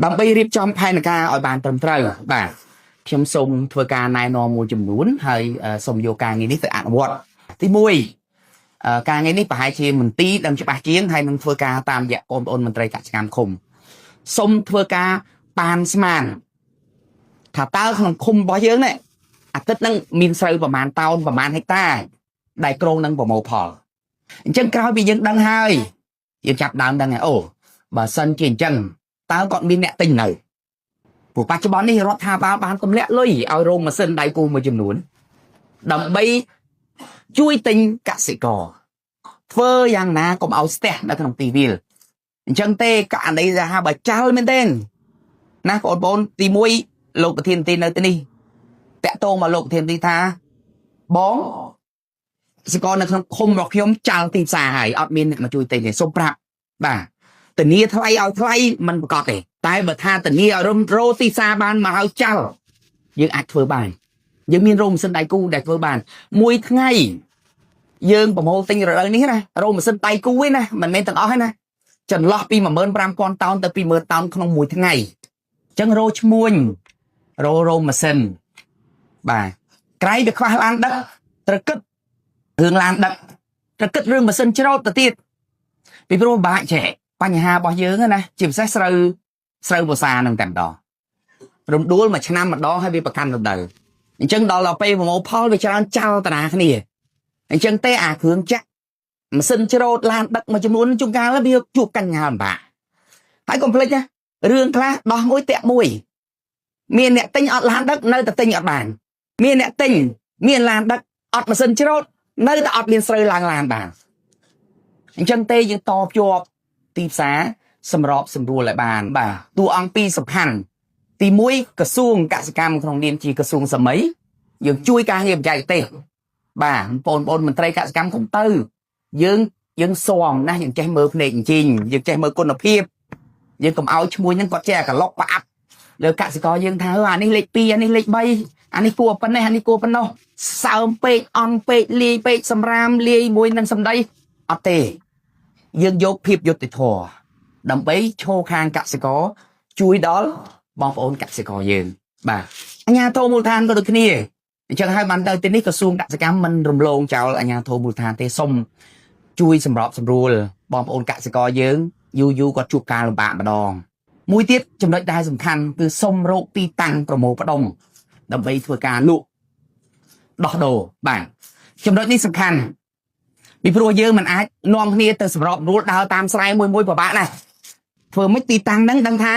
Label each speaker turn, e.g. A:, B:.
A: ដើម្បីរៀបចំផែនការឲ្យបានត្រឹមត្រូវបាទខ្ញុំសូមធ្វើការណែនាំមួយចំនួនហើយសូមយកការងារនេះទៅអនុវត្តទី1ការងារនេះប្រហែលជាមន្ទីរដឹងច្បាស់ជាងហើយនឹងធ្វើការតាមរយៈបងប្អូនមន្ត្រីកសិកម្មឃុំសូមធ្វើការប៉ានស្មានថាតើក្នុងឃុំរបស់យើងនេះអាទិត្យហ្នឹងមានស្រូវប្រមាណតោនប្រមាណហិកតាដែលគ្រោងនឹងប្រមូលផលអញ្ចឹងក្រោយពីយើងដឹងហើយយើងចាប់ដើមដឹងហើយអូបើសិនជាអញ្ចឹងតើគាត់មានអ្នកទិញនៅព្រោះបច្ចុប្បន្ននេះរដ្ឋាភិបាលបានទម្លាក់លុយឲ្យរោងម៉ាស៊ីនដៃគូមួយចំនួនដើម្បីជួយទិញកសិករធ្វើយ៉ាងណាកុំឲ្យស្ទះនៅក្នុងទីវាលអញ្ចឹងទេករណីថាបើចាល់មែនទេណាបងប្អូនទី1លោកប្រធានទីនៅទីនេះតាក់ទងមកលោកប្រធានទីថាបងសកលនៅក្នុងឃុំរបស់ខ្ញុំចាល់ទីផ្សារហើយអត់មានអ្នកមកជួយទិញទេសូមប្រាប់បាទធានាថ្លៃឲ្យថ្លៃមិនប្រកាសទេតែបើថាធានាឲ្យរំរោទីផ្សារបានមកឲ្យចាល់យើងអាចធ្វើបានយើងមានរោងម៉ាស៊ីនដៃគូដែលធ្វើបានមួយថ្ងៃយើងប្រមូលទិញរដូវនេះណារោងម៉ាស៊ីនដៃគូឯណាមិនមែនទាំងអស់ទេណាចន្លោះពី15000តោនទៅ20000តោនក្នុងមួយថ្ងៃអញ្ចឹងរោឈ្មួញរោរោងម៉ាស៊ីនបាទក្រៃវាខ្វះឡានដឹកត្រូវគិតរឿងឡានដឹកត្រូវគិតរឿងម៉ាស៊ីនច្រូតទៅទៀតពីព្រោះបាក់ចេះបញ្ហារបស់យើងណាជាពិសេសស្រូវស្រូវវស្សានឹងតែម្ដងរំដួលមួយឆ្នាំម្ដងហើយវាប្រកាន់រដូវអញ្ចឹងដល់ពេលប្រមូលផលវាច្រើនចោលតារាគ្នាអញ្ចឹងទេអាគ្រឿងចាក់ម៉ាស៊ីនច្រូតឡានដឹកមួយចំនួនជួនកាលវាជួបកញ្ញាលំបាកហើយកុំភ្លេចណារឿងខ្លះដោះមួយតាក់មួយមានអ្នកទិញអត់ឡានដឹកនៅតែទិញអត់បានមានអ្នកទិញមានឡានដឹកអត់ម៉ាស៊ីនច្រូតនៅតែអត់មានស្រូវឡើងឡានបានអញ្ចឹងទេយើងតភ្ជាប់ទីផ្សារសម្របសម្រួលឲ្យបានបាទតួអង្គពីរសំខាន់ទី1ក្រសួងកសិកម្មក្នុងនាមជាក្រសួងសម័យយើងជួយការងារបច្ចេកទេសបាទបងប្អូនមន្ត្រីកសិកម្មកុំទៅយើងយើងស៊ាំណាយើងចេះមើលភ្នែកអញ្ជីងយើងចេះមើលគុណភាពយើងកុំឲ្យឈ្មួញហ្នឹងគាត់ចេះអាក្លុកប្រអាប់លើកសិករយើងថាអានេះលេខ2អានេះលេខ3អានេះគួរប៉ុណ្ណេះអានេះគួរប៉ុណ្ណោះសើមពេកអន់ពេកលាយពេកសម្រាមលាយមួយនឹងសម្ដីអត់ទេយើងយកភាពយុត្តិធម៌ដើម្បីឈរខាងកសិករជួយដល់បងប្អូនកសិករយើងបាទអាជ្ញាធរមូលដ្ឋានក៏ដូចគ្នាអញ្ចឹងហើយបានទៅទីនេះក្រសួងកសិកម្មមិនរំលងចោលអាជ្ញាធរមូលដ្ឋានទេសូមជួយសម្របសម្រួលបងប្អូនកសិករយើងយូរយូរគាត់ជួបការលំបាកម្ដងមួយទៀតចំណុចដែលសំខាន់គឺសុំរកទីតាំងប្រមូលផ្ដុំដើម្បីធ្វើការលក់ដោះដូរបាទចំណុចនេះសំខាន់ពីព្រោះយើងមិនអាចនាំគ្នាទៅសម្របសម្រួលដើរតាមស្រែមួយមួយពិបាកណាស់ធ្វើម៉េចទីតាំងហ្នឹងដឹងថា